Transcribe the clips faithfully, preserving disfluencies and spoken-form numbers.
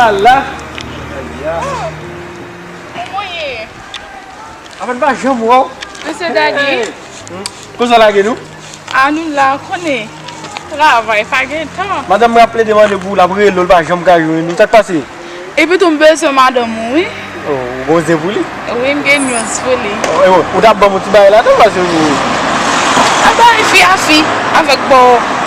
Ala. Kòman w ye? Afè m pa janm wè w. Mesye Daddy. Hey. Hmm. Kote w lage nou? A, nou la, konnen. Travay, pa gen tan. Madanm mwen ap plede mande pou ou, l ap rele w, l pa janm ka jwenn ou. Sa k pase? Epi tou, m bezwen madanm ou, wi. Oh, ou gon zen pou li? Wi, m gen news pou li. Oh, e bon, ou t ap ban m yon ti bagay ladan, paske ou... Ap bay fi a fi, avèk bò,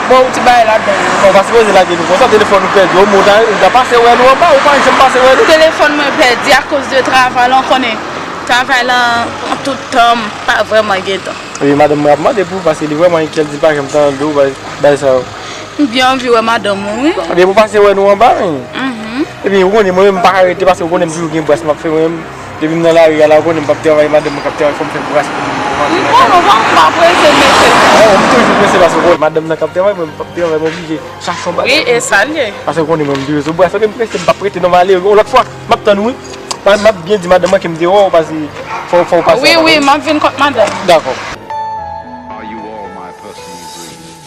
bò yon ti bagay ladan. Ou pa sipoze lage nou konsa, telefòn ou pèdi, omwen ou ta, ou ta pase wè nou anba, ou pa janm pase wè nou. Telefòn mwen pèdi akoz de travay la, w konnen. Travay la pran tout tan, m pa vrèman gen tan. Epi madanm mwen ap mande pou ou, paske li vrèman enkyèt, li pa janm tande w, bay, bay sa yo. M byen anvi wè madanm ou, wi. Ebyen, pou pase wè nou anba, wi. Mhm. Epi, ou konnen, mwen menm, m pa ka rete, paske ou konnen m toujou gen bras m ap fè, mwen menm. Depi m nan lari a la, ou konnen m p ap travay, madanm mwen k ap travay, fò m fè bras pou m, pou m antre nan kay. Wi, bon, bon, m pa prese, mesye. Oh, m toujou prese, paske ou konnen madanm nan k ap travay, mwen, m p ap travay, mwen oblije chache yon bagay. Wi, e sa l ye. Paske ou konnen mwen, m toujou sou bras, ok, m prese, m p ap rete non, m ale, yon lòt fwa, m ap tann ou, wi. M ap byen di madanm mwen ke m te wè w, paske fò, fò w pase la. Wi, wi, m ap vin kot madanm. Dakò. Are you all my personal dreams?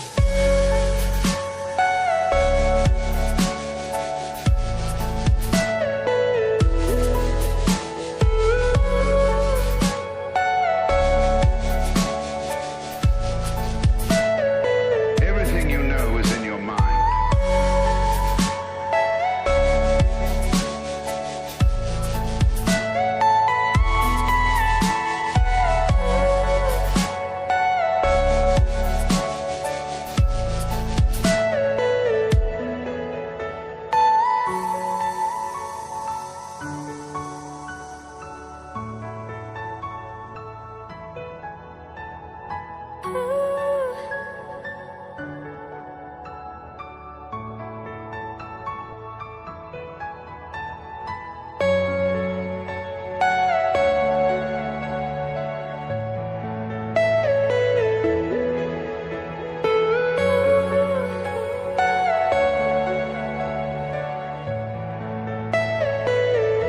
Everything you know is in your mind.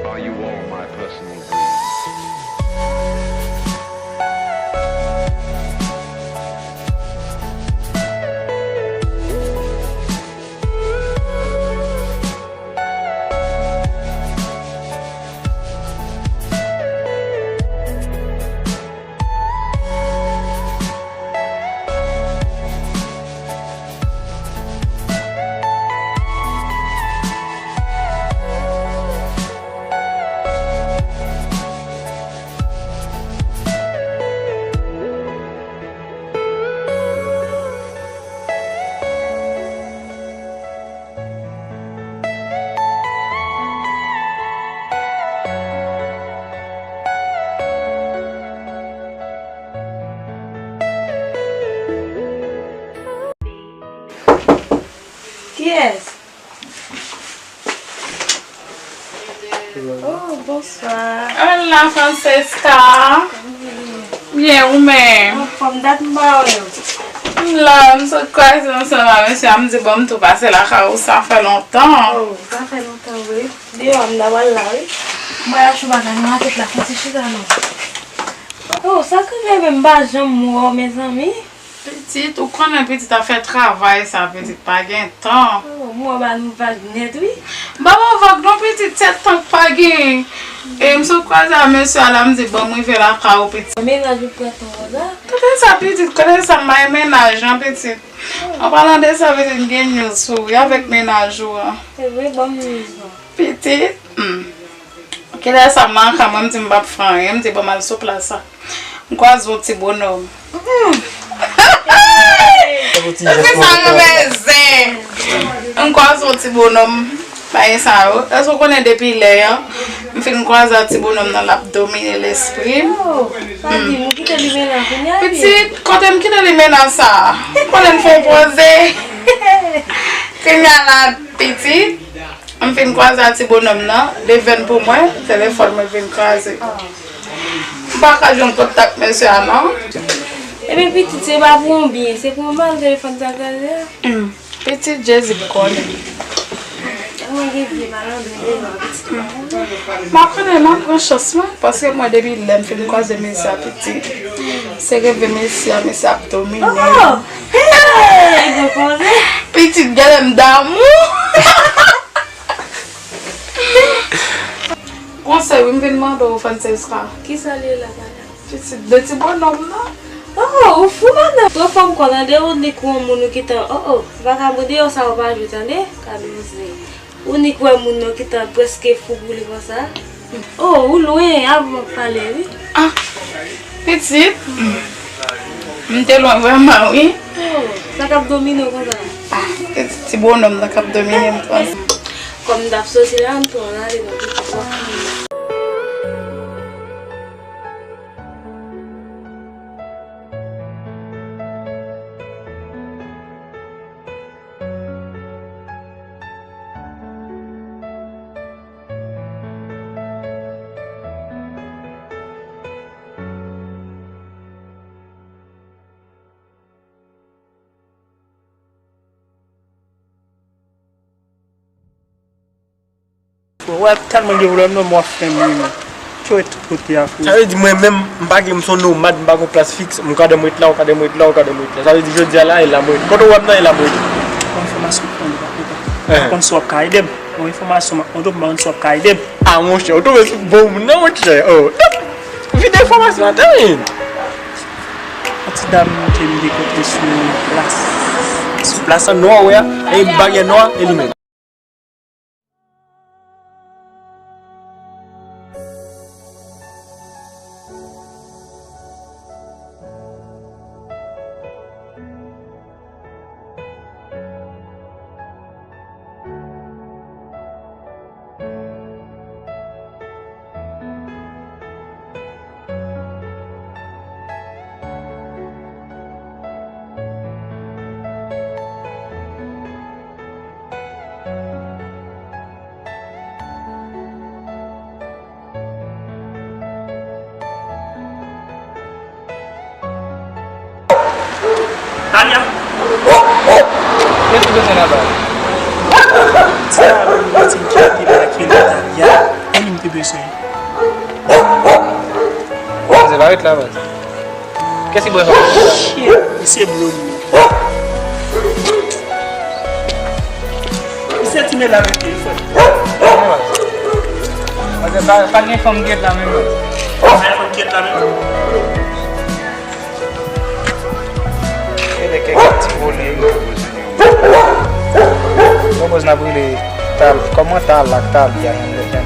Are you all my personal dreams? Kiyès? Oh, bonswa. Hola, Francesca. Byen, ou menm? Anfòm, dat m pa wè w. M la, m sot kwaze ansanm ak mesye a, m di, bon, m tou pase lakay ou, sa fè lontan. Oh, sa fè lontan, vre. Deyò, m ta pral la, wi. M wè achou bagay nan makèt la, fè ti chita non. Oh, sa k rive menm, m pa janm wè w, mezanmi. Pitit, ou konnen pitit afè travay sa, pitit pa gen tan. Oh, m wè w ba nou vag nèt, wi. M pa ba w vag non, pitit, se tan k pa gen. E m sot kwaze a mesye a la, m di, bon, m rive lakay ou, pitit. Mennaj ou pran tan w la. Kote sa, pitit? Kote sa, m bay mennaj an, pitit. An palan de sa, pitit, m gen news pou ou, wi, avèk mennaj ou an. Se vre, ban m news lan. Pitit, hmm. Kilè sa m nan anka mwen, m di m p ap fè anyen, m di bon m al sou plas la. M kwaze yon ti bonòm. Epi sa renmen zen. M kwaze yon ti bonòm. Bagay sa yo. Èske w konnen depi lè an, m fin kwaze ak ti bonòm nan, l ap domine lespri m. Oh, sa di m ou kite limena kounye a, wi. Pitit, kote m kite limena sa? Konnen m fè yon poze. Kounye a la, pitit. M fin kwaze ak ti bonòm nan, li vin pou mwen, telefòn mwen vin kraze. M pa ka jwenn kontak mesye a non. Ebyen pitit, se pa pou yon byen, se pou yon mal telefòn sa kraze a. Hmm. Pitit, Jezi p konnen. Mwen gen vye malandren deyò, pitit. M pa konnen, m ap pran chans mwen, paske mwen depi lè m fin kwaze mesye a, pitit, se reve mesye a, mesye ap domine. Oh! Hey! Pitit, genlè m damou. Konsèy, wi, m vin mande w, Francesca. Kisa l ye la, madanm? Pitit de ti bònòm nan. Oh, ou fou, madanm. Tro fò m kwè, tande, ou nik ou yon moun ou gentan, oh, oh, vagabon deyò sa ou pa jwe, tande? Gade yon zen. Ou nik wè moun nan gentan prèske fou pou li konsa. Oh, ou lwen, avan m ap pale, wi. Ah, pitit. M te lwen vrèman, wi. Oh, sa k ap domine w konsa? Ah, pitit, ti bònòm nan k ap domine m konsa. Kòm m t ap soti la, m pran ale, donk, pitit, w ap fini. Bon, w ap tèlman gen pwoblèm non, men w ap fè m ri, men. Tchwe tout kote a, frè. Sa vle di mwen menm, m pa gen, m se yon nomad, m pa gen plas fiks, m ka dèm ret la, ou ka dèm ret la, ou ka dèm ret la. Sa vle di jodi a la, e la mwen ret. Kote w wè m nan, e la mwen ret. Bon, enfòmasyon pou mwen, pa kontan. Eh. M pa konn si w ap ka ede m. Bon, enfòmasyon, m ap mande w, m pa konn si w ap ka ede m. Ah, monchè, ou tonbe sou bon moun nan, monchè. Oh, vide enfòmasyon atè, wi. Yon ti dam ke m te kontre sou plas. Sou plas an nwa, wè a, e baryè nwa, e li menm. Talia! Kiyès ou bezwen laba? Ti a, ti ki te la ki rele Talia. E li m te bezwen. Misye pa ret la, baz. Kiyès ki bwè sa? Shit, misye blow li. Misye ti medam ete, frè. Paske pa, pa gen fanm ki ret la menm. Pa gen fanm ki ret la menm. E de kèk ti vole. Bon, baz, n ap rele Tal, kòman Tal ak Talia, menm lè.